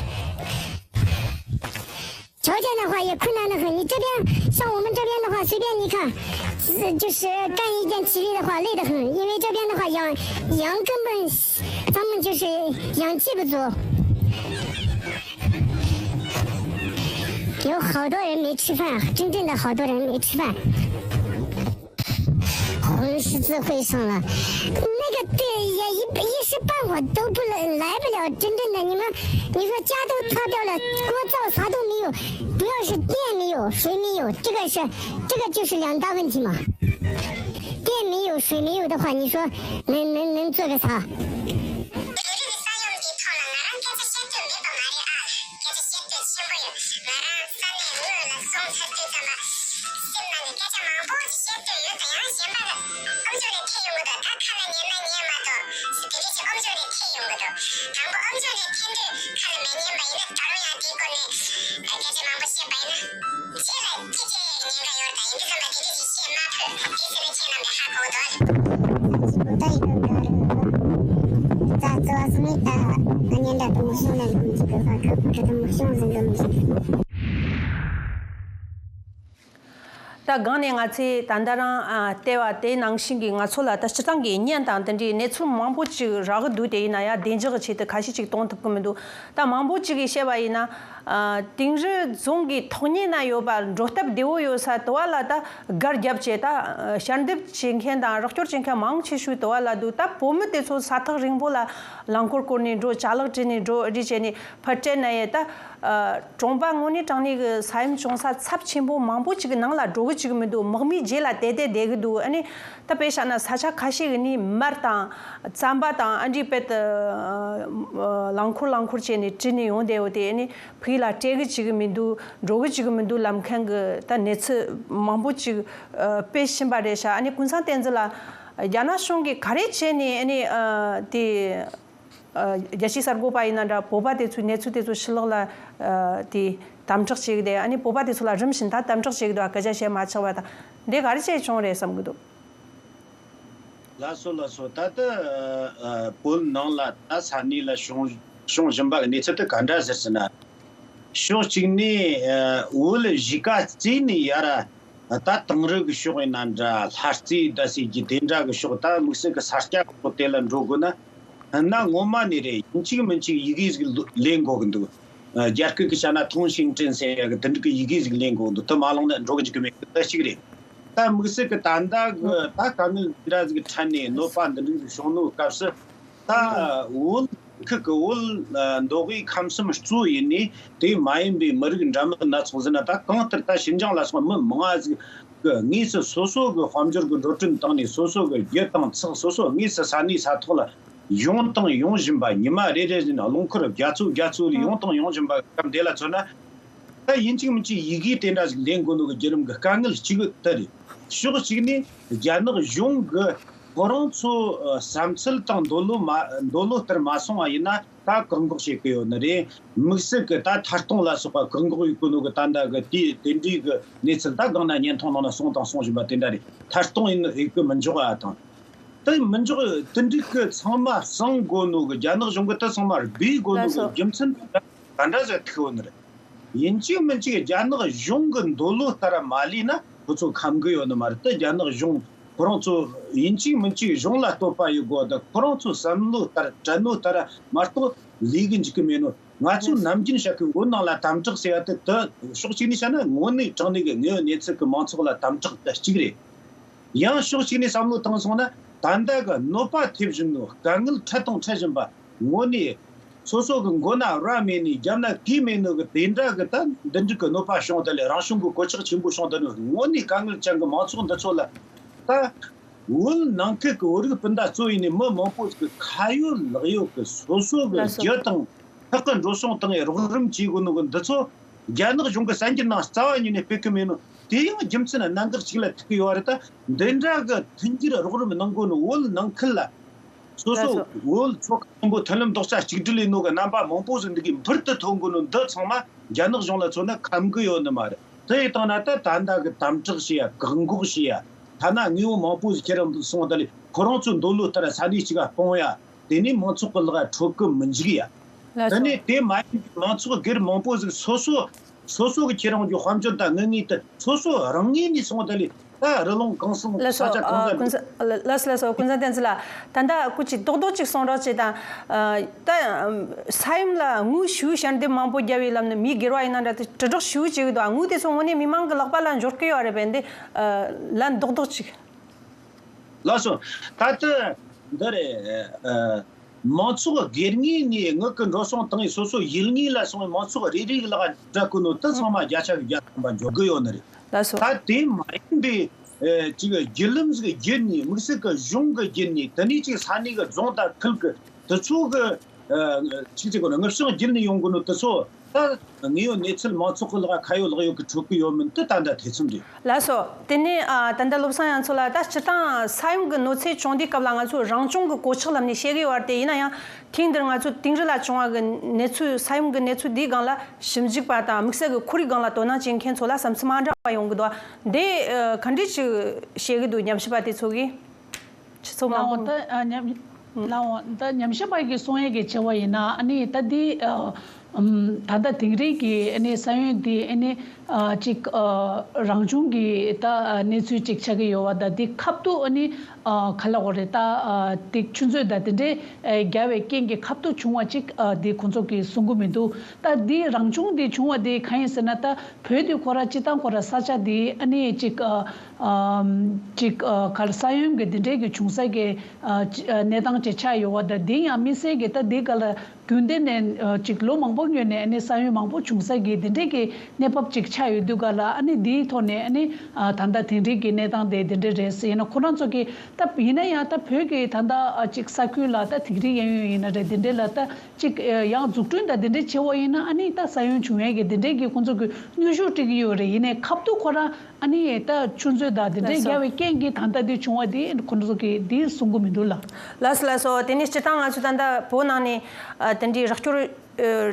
条件的话也困难得很，你这边像我们这边的话，随便你看，就是干一件体力的话，累得很，因为这边的话氧，氧根本，咱们就是氧气不足，有好多人没吃饭，真正的好多人没吃饭。红十字会上了，那个队也一一时半会儿都不来，来不了。真正的，你们，你说家都塌掉了，锅灶啥都没有，主要是电没有，水没有，这个是，这个就是两大问题嘛。电没有，水没有的话，你说能能能做个啥？ སྐད་ཆ་བཤད་རྒྱུ་མེད་པ་མ་རེད་ཨ། སྐད་ཆ་བཤད་རྒྱུ་ཆེན་པོ་ཡོད། ང་རང་ས་གནས་དངོས་ལ་སོང་ཚར་དུས་ཙམ་པ། སེམས་ནང་ནས་སྐད་ཆ་མང་པོ་ཞིག་བཤད་འདོད་ཡོད་དོ། ཡང་གཞན་པ་ཨམ་ཅོག་ནས་ཐོས་ཡོང་གི་འདུག་ད་ཁ་ལ་ཉན་ན་ཉན་མ་གཏོགས་དེ་འདྲ་ཞིག་ཨམ་ཅོག་ནས་ཐོས་ཡོང་གི་འདུག་དང་པོ་ཨམ་ཅོག་ནས་ཐོས་དུས་ཁ་ལ་མ་ཉན་པ་ཡིན་ན། ད་རུང་ཡང་དེའི་སྐོར་ནས་སྐད་ཆ་མང་པོ་བཤད་པ་ཡིན་ན། རྗེས་ལ་ཅི་བྱེད་ཉེན་ཁ་ཡོད་ད་ཡིན་དུས་ཙམ་པ་དེ་འདྲ་ཞིག་བཤད་མ་ཕོད། དེ་ཚོ་ནི་ཁྱེད་རྣམ་པས་ཧ་གོ་གི་འདུག་ཨ། ད་སྒང་ནས་ང་ཚོས་ད་ལྟ་རང་ཨ་བལྟས་པ་དེ་ནང་བཞིན་གྱི་ང་ཚོ་ལ་ད་སྤྱིར་བཏང་གི་བརྙན་དང་དེ་འདྲའི་གནས་ཚུལ་མང་པོ་ཅིག་རག་གི་འདུག་དེ་ཡིན་ན་ཡང་བདེ་འཇགས་ཀྱི་ཆེད་དུ་ཁ་ཤས་ཅིག་གཏོང་ཐུབ་ཀྱི་མི་འདུག་ད་མང་པོ་ཅིག་གིས་བཤད་པ་ཡིན་ན། ཨ་དིང་རི་རྫོང་གི་ཐོག་ཉེ་ན་ཡོད་པ་འགྲོ་སྟབས་བདེ་བོ་ཡོད་ས་དེ་བ་ལ་ད་སྒར་བརྒྱབ་བྱས། ད་ཨ་ཞལ་འདེབས་བྱེད་མཁན་དང་རོགས་སྐྱོར་བྱེད་མཁན་མང་ཆེ་ཤོས་དེ་བ་ལ་འདུག་ད་བོད་མི་དེ་ཚོ་ས་ཐག་རིང་པོ་ལ་རླངས་འཁོར་བསྐོར་ནས་འགྲོ། ཅ་ལག་བྲེལ་ནས་འགྲོ་རེ་བྱས་ནས་ཕར་བྲེལ་ན་ཡང་ད་ཨ་གྲོང་པ་དངོས་གནས་དྲང་གནས་ཀྱི་ས་ཡོམ་བྱུང་ས་ཚབས་ཆེན་པོ་མང་པོ་ཅིག་གི་ནང་ལ་འགྲོ་གི་ཅིག་མི་འདུག་དམག་མིའི་རྗེས་ལ་དེད་དེ་བསྡད་གི་འདུག་ཨ་ནི་ད་དཔེ་བཞག་ན་ས་ཆ་ཁ་ཤས་ཀྱི་ནི་མར་དང་རྩམ་པ་དང་ཨ་འདྲའི་དཔེ་དེ་རླངས་འཁོར་རླངས་འཁོར་བྱས་ནས་བྲེལ་ནས་ཡོང་བསྡད་ཡོད་དེ། ཨ་ནི་ཕ་གི་ལ་སྤྲད་གི་ཅིག་མི་འདུག་འགྲོ་གི་ཅིག་མི་འདུག་ལབ་མཁན་གྱི་ད་གནས་ཚུལ་མང་པོ་ཅིག་ཨ་སྤེལ་བཞིན་པ་རེད་ཤག་ཨ་ནི་ཀུན་བཟང་བསྟན་འཛིན་ལགས། རྒྱ་ནག་གཞུང་གིས་ག་རེ་བྱས་ནས་ཨ་ནི་ཨ་དེ་ཨ་རྒྱལ་སྤྱིའི་གསར་འགོད་པ་ཡིན་ན་འདྲ། བོད་པ་དེ་ཚོའི་གནས་ཚུལ་དེ་ཚོ་ཕྱི་ལོགས་ལ་ཨ་དེ་དམ་དྲག་བྱེད་གི་དེ། ཨ་ནི་བོད་པ་དེ་ཚོ་ལ་རིམ་བཞིན་ད་དམ་དྲག་བྱེད་གི་འདུག་ཨ་སྐད་ཆ་བཤད་མ་ཆོག་པ་དང་འདི་ག་རེ་བྱས་བྱུང་རེད་བསམ་གི་འདུག་ལགས་སོ་ལགས་སོ། ད་ལྟ་ཨ་བོད་ནང་ལ་ད་ས་གནས་ལ་བྱུང་བྱུང་བཞིན་པ་གི་གནས་ཚུལ་དེ་ག་འདྲ་ཟེར་ཟེར་ན། ཕྱོགས་གཅིག་ནས་ཨ་བོད་གཞིས་ཀ་རྩེ་ནས་ཡར་ད་དིང་རི་གི་ཕྱོགས་ཡིན་ན་འདྲ། ལྷ་རྩེ་ད་ཟེར་གྱི་དེ་འདྲ་གི་ཕྱོགས། ད་དམིགས་བསལ་གི་ས་སྐྱ་གི་ཕྱོགས་དེ་ལ་འགྲོ་དགོས་ན་ན་ངོ་མ་ནས་རེད། ཡིན་གཅིག་མིན་གཅིག་ཡི་གེ་ཟིག་ལེན་དགོས་གི་འདུག་རྒྱ་སྐད་གི་བྱས་ན་通行证ཟེར་ཡ་གི་དེ་འདྲ་གི་ཡི་གེ་ཟིག་ལེན་དགོས་འདུག་དེ་མ་བླངས་ན་འགྲོ་གི་འཇུག་གི་མེད་གི། དེ་གཅིག་རེད། ད་དམིགས་བསལ་གི་ད་ལྟ་གི་ད་དཀའ་ངལ་འདི་འདྲ་ཟིག་གི་འཕྲད་ནས་གནོད་པ་འདི་འདྲ་ཟིག་བྱུང་ནོ་སྐབས་སུ། ད་བོད་ ཁུལ་གྱི་བོད་མདོ་དབུས་ཁམས་གསུམ་གཙོ་ཡིན་ནས། དེ་མ་ཡིན་པའི་མི་རིགས་འདྲ་མིན་སྣ་ཚོགས་ཟེར་ན། ད་གང་ལྟར་ད་ཤིན་ཅང་ལ་སོགས་མི་མང་ང་ཟིག་གི་དངོས་སུ་སོ་སོ་གི་དཔལ་འབྱོར་གྱི་འགྲོ་གྲོན་བཏང་ནས། སོ་སོ་གི་རྒྱུ་དང་ཚགས་སོ་སོ་དངོས་སུ་ས་གནས་ས་ཐོག་ལ་ཡོང་དང་ཡོང་བཞིན་པ། ཉི་མ་རེ་རེ་བཞིན་རླངས་འཁོར་རྒྱ་མཚོ་རྒྱ་མཚོ་ལས་ཡོང་དང་ཡོང་བཞིན་པ་སྐབས་འདི་ལ་མཚོན་ན། ད་ཡིན་གཅིག་མིན་གཅིག་ཡི་གེ་དེ་འདྲ་ཞིག་ལེན་དགོས་ནོ་གི་བརྒྱུད་རིམ་གྱི་དཀའ་ངལ་གཅིག་དེ་རེད། ཕྱོགས་གཅིག་ནས་རྒྱ་ནག་གཞུང་གི་ཁོ་རང་ཚོ་བསམ་ཚུལ་དང་འདོད་བློ་མ་འདོད་བློ་ལྟར་མ་སོང་བ་ཡིན་ན། ད་བཀག་འགོག་བྱེད་ཀྱི་ཡོད་ནི་རེད། དམིགས་བསལ་གྱི་ད་ཐད་གཏོང་ལ་སོགས་པ་བཀག་འགོག་ཡེད་དགོས་ནོ་གི་ད་ལྟ་གི་དེ་དེ་འདྲའི་གི་གནས་ཚུལ། ད་གང་ན་བརྙན་ཐུང་ནང་ན་སོང་དང་སོང་བཞིན་པ་དེ་འདྲ་རེད། ཐད་གཏོང་ཡེད་ནི་ཡེད་གི་མི་འཇུག་པ་དང་། དེ་མི་འཇོག་དེ་འགྲིག་གི་ཚང་མ་གསང་དགོས་ནོ་གི། རྒྱ་ནག་གཞུང་གི་དེ་ཚང་མ་སྦས་དགོས་ནོ་གི་རྒྱུ་མཚན་ག་འདྲ་ཟེར་ཐུག་ཡོད་ནི་རེད། ཡིན་གཅིག་མིན་གཅིག་རྒྱ་ནག་གཞུང་གི་འདོད་བློ་ལྟར་མ་ལས་ན་ཁོ་ཚོ་ཁམ་གི་ཡོད་ནི་མ་རེད། དེ་རྒྱ་ནག་གཞུང་ཁོ་རང་ཚོ་ཡིན་གཅིག་མིན་གཅིག་གཞུང་ལ་བསྟོད་པ་ཡེད་དགོས། དེ་ཁོ་རང་ཚོ་བསམ་བློ་ལྟར་དྲན་ནོ་ལྟར་མ་གཏོགས་ལས་གི་འཇུག་གི་མེད་ནོ། ང་ཚོས་ནམ་རྒྱུན་བཤད་གི་བོད་ནང་ལ་དམ་དྲག་ཟེར་ཡ་དེ། དེ་ཕྱོགས་གཅིག་ནས་བཤད་ན་དངོས་གནས་དྲང་གནས་གི་དངོས་ཡོད་གནས་ཚུལ་གི་མང་ཚོགས་ལ་དམ་དྲག་དེ་གཅིག་རེད། ཡང་ཕྱོགས་གཅིག་ནས་བསམ་བློ་བཏང་སོང་ན། ད་ལྟ་གི་གནོད་པ་ཐེབས་བཞིན་ནོ། དཀའ་ངལ་འཕྲད་དང་འཕྲད་བཞིན་པ། དངོས་གནས་སོ་སོ་གི་མགོ་ན་རྭ་མེད་ནས་རྒྱབ་ན་གོས་མེད་ནོ་གི་དེ་འདྲ་གི་ད་འདི་འདྲ་གི་གནོད་པ་བྱུང་། དེ་ལས་རང་བྱུང་གི་གོད་ཆག་ཆེན་པོ་བྱུང་། དེ་ནི་དངོས་གནས་དཀའ་ངལ་ཅན་གི་མང་ཚོགས་འདི་ཚོ་ལ། ད་བོད་ནང་ཁུལ་གི་བོད་རིགས་སྤུན་ཟླ་གཙོ་ཡིན་ནས་མི་མང་པོ་ཟིག་གི་ཁ་ཡོད་ལག་ཡོད་གི་སོ་སོ་གི་ལགས་སོ། རྒྱུ་དང་ལྷག་གི་འགྲོ་སོང་བཏང་ངས་རོགས་རམ་བྱེད་དགོས་ནོ་གི་འདི་ཚོ། རྒྱ་ནག་གཞུང་གི་གསར་འགྱུར་ནང་རྩ་བ་ཉིད་ནས་སྤེལ་གི་མེད་ནོ། དེ་ཡང་རྒྱུ་མཚན་གནད་འགག་ཅིག་ལ་ཐུག་གི་ཡོད་རེད། ད་འདི་འདྲ་གི་མཐུན་འགྱུར་རོགས་རམ་གནང་དགོས་ནོ། བོད་ནང་ཁུལ་ལ་སོ་ལགས་སོ། སོ་བོད་ཚོ་ཁག་ཆེན་པོ་མཐུན་ལམ་རྡོག་རྩ་གཅིག་སྒྲིལ་ཡིན་ནོ་གི་རྣམ་པ་མང་པོ་ཟིག་འདི་གི་འཕུར་དུ་ཐོན་དགོས་ནོ། འདི་ཚང་མ་རྒྱ་ནག་གཞུང་ལ་མཚོན་ན་ཁམ་གི་ཡོད་ནི་མ་རེད། དེ་ཡི་སྟེང་ན་ད་ད་ལྟ་གི་དམ་དྲག་བྱེད་ཡ། བཀག་འགོག་བྱེད་ཡ། ཐ་ན་དངོས་པོ་མང་པོ་ཟིག་ཁྱེར་རང་འདུག་སོང་། ད་ལས་ཁོ་རང་ཚོའི་འདོད་བློ་ལྟར་ས་གནས་གཅིག་ག་སྤུངས་ཡ། དེ་ནས་མང་ཚོགས་ཀྱི་ལག་ལ་འཕྲོད་གི་མི་འཇུག་ཡ། ལགས་དེ་སོ། ནས་དེ་མ་ཡིན་པའི་མང་ཚོགས་སྒེར་མང་པོ་ཟིག་སོ་སོ་སོ་སོ་གི་ཁྱེད་རང་གི་དཔལ་འབྱོར་དང་དངུལ་དངོས་དེ་སོ་སོ་རང་ངོས་ནས་སོང་། ད་ལས་ད་རི་ལུང་གངས་སེང་ལགས་ས་སོ། ཆ་གང་ཨ་ཟག་ཀུན་བཟང་། ལགས་ལགས་སོ། ཀུན་བཟང་བསྟན་འཛིན་ལགས། ད་ལྟ་སྐུ་མཁྱེན་རྡོག་རྡོག་ཅིག་གསུང་རོགས་བྱེད་དང་། ཨ་ད་ས་ཡོམ་ལ་དངོས་ཤུགས་ཞལ་འདེབས་མང་པོ་བརྒྱབ་པའི་ལམ་ནས་མི་སྒེར་བ་ཡིན་ན་འདྲ། དེ་དྲིལ་བསྒྲགས་ཞུ་བྱེད་ཀྱི་འདུག། ཨ་དངུལ་དེ་ཚོ་དངོས་གནས་མི་མང་གི་ལག་པ་ལ་འབྱོར་གི་ཡོད་རེད་པས། འདི་ཨ་ལན་རྡོག་རྡོག་ཅིག། ལགས་སོ། ད་ལྟ་འདི་རེད། ཨ་མང་ཚོགས་སྒེར་ངོས་ནས་དངུལ་གྱི་འགྲོ་སོང་བཏང་ངས་སོ་སོ་ཡུལ་དངོས་ལ་སོང་བའི་མང་ཚོགས་རེ་རེ་གི་ལག་སྤྲད་གོ་ནོ་དེ་ཚང་མ་བརྒྱ་ཆ་གི་བརྒྱ་ཐམ་པ་འཇོག་གི་ཡོད་ནི་རེད། ལགས་སོ། ད་དེ་མ་ཡིན་པའི་ཨ་ཅིག་བརྒྱུད་ལམ་ཟིག་བརྒྱུད་ནས། དམིགས་བསལ་གྱི་གཞུང་གི་བརྒྱུད་ནས། དེ་ནས་ཅིག་ས་གནས་གི་རྫོང་དང་ཁུལ་གྱི་དེ་ཚོ་གི་ཨ་ཅིག་ཅིག་གོ་ན་དངུལ་བྱང་བརྒྱུད་ནས་ཡོང་གོ་ནོ་དེ་ཚོ། ད་དངོས་ཡོད་གནས་ཚུལ་མང་ཚོགས་ཀྱི་ལག་ཁ་ཡོད་ལག་ཡོད་ཀྱི་འཕྲོད་ཀྱི་ཡོད་མིན་དེ་ད་ལྟ་ཐེ་ཚོམ་རེད། ལགས་སོ། དེ་ནས་ཨ་ད་ལྟ་བློ་བཟང་ཡང་མཚོ་ལགས། ད་སྤྱིར་བཏང་ས་ཡོམ་གྱི་གནོད་འཚེ་བྱུང་དུས་སྐབས་ལ་ང་ཚོ་རང་སྐྱོང་གི་གོད་ཆག་ལམ་ནས་བཤད་ཀྱི་ཡོད་རེད་དེ། ཡིན་ན་ཡང་ཐེངས་འདིར་ང་ཚོ་དིང་རི་ལ་བྱུང་བ་གི་གནས་ཚུལ། ས་ཡོམ་གྱི་གནས་ཚུལ་འདིའི་སྒང་ལ་ཞིབ་འཇུག་པ་དང་དམིགས་བསལ་གྱི་ཁོར་ཡུག་སྒང་ལ་དོ་སྣང་བྱེད་མཁན་ཚོ་ལ་བསམ་ཚུལ་མ་འདྲ་བ་ཡོང་གི་འདུག། འདི་ཨ་ག་འདྲས་ཅིག་བཤད་ཀྱི་འདུག། ཉམས་ཞིབ་པ་དེ་ཚོ་གིས། སྤྱི་ཚོགས་མང་པོ། ལའོ་ད་ཨ་ཉམས་ལའོ་ད་ཉམས་ཞིབ་པ་གིས་གསུང་ཡས་ཀྱི་བྱ་བ་ཡིན་ན། ཨ་ནི་ད་འདི་ཨ་ཨམ་ད་ལྟ་དིང་རི་གི་ཨ་ནི་ས་ཡོམ་འདི་ཨ་ནི་ཨ་ཅིག་ཨ་རང་བྱུང་གི་ད་ཨ་གནས་ཚུལ་ཅིག་ཆགས་ཀྱི་ཡོད་པ། ད་འདི་ཁ་ཐུག་ཨ་ནི་ཨ་ག་ལ་གོ་རེད། ད་ཨ་འདི་ཆུ་མཛོད་ད་དེ་འདྲའི་ཨ་རྒྱབ་པའི་རྐྱེན་གྱིས་ཁ་ཐུག་བྱུང་བ་ཅིག་ཨ་འདི་ཁོང་ཚོ་གིས་གསུང་གི་མི་འདུག། ད་འདི་རང་བྱུང་འདི་བྱུང་བ་འདི་གང་ཡིན་ཟེར་ན། ད་བོད་འདི་ཁོ་ར་སྤྱིར་བཏང་ཁོ་ར་ས་ཆ་འདི་ཨ་ནི་ཅིག་ཨ་ཨམ་ཅིག་ཨ་ག་རེ་ས་ཡོམ་གྱི་འདི་འདྲའི་གི་བྱུང་ས་གི་ཨ་ཅི་ཨ་གནས་སྟངས་ཅིག་ཆགས་ཡོད་པ། ད་འདི་ཡང་དམིགས་བསལ་གྱི་ད་འདི་ག་ལ་རྒྱུན་ལྡན་ནས་ཨ་ཅིག་ལོ་མང་པོ་སྔོན་ནས་ཨ་ནི་ས་ཡོམ་མང་པོ་བྱུང་ས་གི་འདི་འདྲའི་གི་གནས་བབ་ཅིག་ཆགས་ཡོད་དུས་ག་ལ། ཨ་ནི་འདིའི་ཐོག་ནས་ཨ་ནི་ཨ་ད་ལྟ་དིང་རི་གི་གནས་སྟངས་དེ་འདི་འདྲ་རེད་ཟེར། ཡིན་ན་ཁོ་རང་ཚོ་གི་ད་ཡིན་ན་ཡང་ད་བོད་ཀྱི་ད་ལྟ་ཨ་ཅིག་ས་ཁུལ་ལ་ད་དིང་རི་གཡས་གཡོན་ཡིན་ན་རེད། འདི་འདྲ་ལ་ད་ཅིག་ཨ་ཡང་འཛུགས་སྐྲུན་དང་འདི་འདྲའི་བྱེད་པ་ཡིན་ན། ཨ་ནི་ད་ས་ཡོམ་བྱུང་ཡས་ཀྱི་འདི་འདྲའི་གི་ཁོང་ཚོ་གི་དངོས་ཤུགས་སྤྲད་ཀྱི་ཡོད་རེད། ཡིན་ནའི་ཁ་ཐུག་ཁོ་རང་ཨ་ནི་ད་ཆུ་མཛོད་དང་འདི་འདྲའི་ལགས་སོ། རྒྱབ་པའི་རྐྱེན་གྱིས་ད་ལྟ་འདི་བྱུང་བ་འདི་ཁོང་ཚོ་གི་འདི་གསུང་གི་མི་འདུག་ལ། ལགས་སོ་ལགས་སོ། དེ་ནས་སྤྱིར་བཏང་ང་ཚོ་ད་ལྟ་བོད་ནང་ནས་ཨ་དེ་འདྲའི་རོགས་སྐྱོར་ཨ་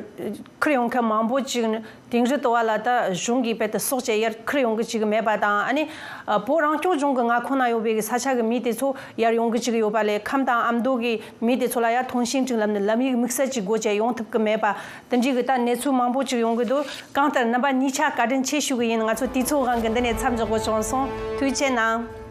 ཁུར་ཡོང་མཁན་མང་པོ་ཅིག་ནི་དིང་རི་ལྟ་བུ་ལ་ད་གཞུང་གིས་རྦད་དེ་སྲོག་བཅད་ཡར་ཁུར་ཡོང་གི་ཅིག་མེད་པ་དང་། ཨ་ནི་ཨ་བོད་རང་སྐྱོང་ལྗོངས་ཀྱི་མངའ་ཁོངས་ན་ཡོད་པའི་གི་ས་ཆ་གི་མི་དེ་ཚོ་ཡར་ཡོང་གི་ཅིག་ཡོད་པ་ལས། ཁམས་དང་ཨ་མདོ་གི་མི་དེ་ཚོ་ལ་ཡར་ཐོངས་ཤིང་ཅིག་ལབ་ནས་ལམ་ཡིག་དམིགས་བསལ་ཅིག་དགོས་བྱས་ཡོང་ཐུབ་ཀྱི་མེད་པ། དེ་འདྲའི་གི་ད་གནས་ཚུལ་མང་པོ་ཅིག་ཡོང་གི་འདུག། གང་ལྟར་རྣམ་པ་གཉིས་ཆ་བཀའ་དྲིན་ཆེ་ཞུ་གི་ཡིན། ང་ཚོ་དུས་ཚོད་དབང་གིས་འདི་ནས་མཚམས་འཇོག་དགོས་བྱུང་སོང་། ཐུགས་རྗེ་གནང་།